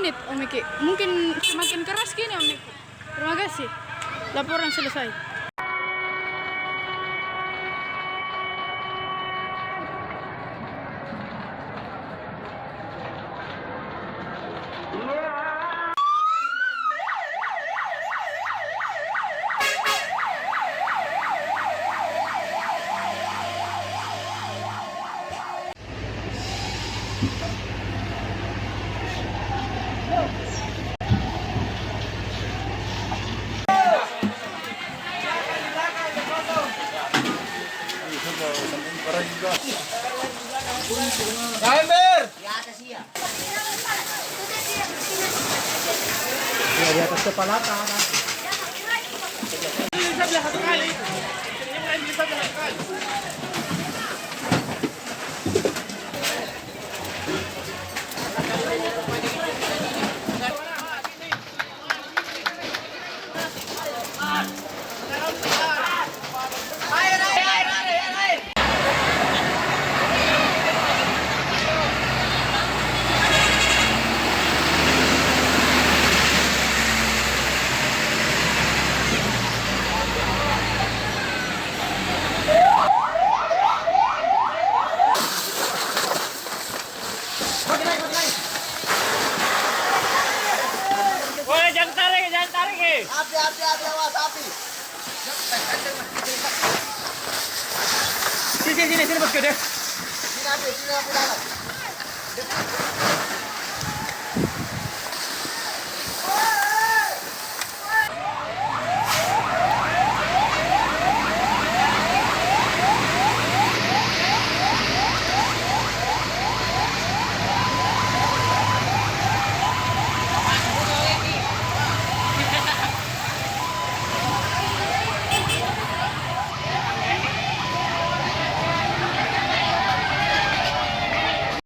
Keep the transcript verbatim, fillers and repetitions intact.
Om Eki. Mungkin semakin keras gini, Om Eki. Terima kasih. Laporan selesai. Ember! Ya, di atas kepalata, kan? Woi, jangan tarik, jangan tarik, eh. Api, api, api, awas, api. Sini, sini, sini, sini, bosku, deh. Sini, api, sini, api, dalam.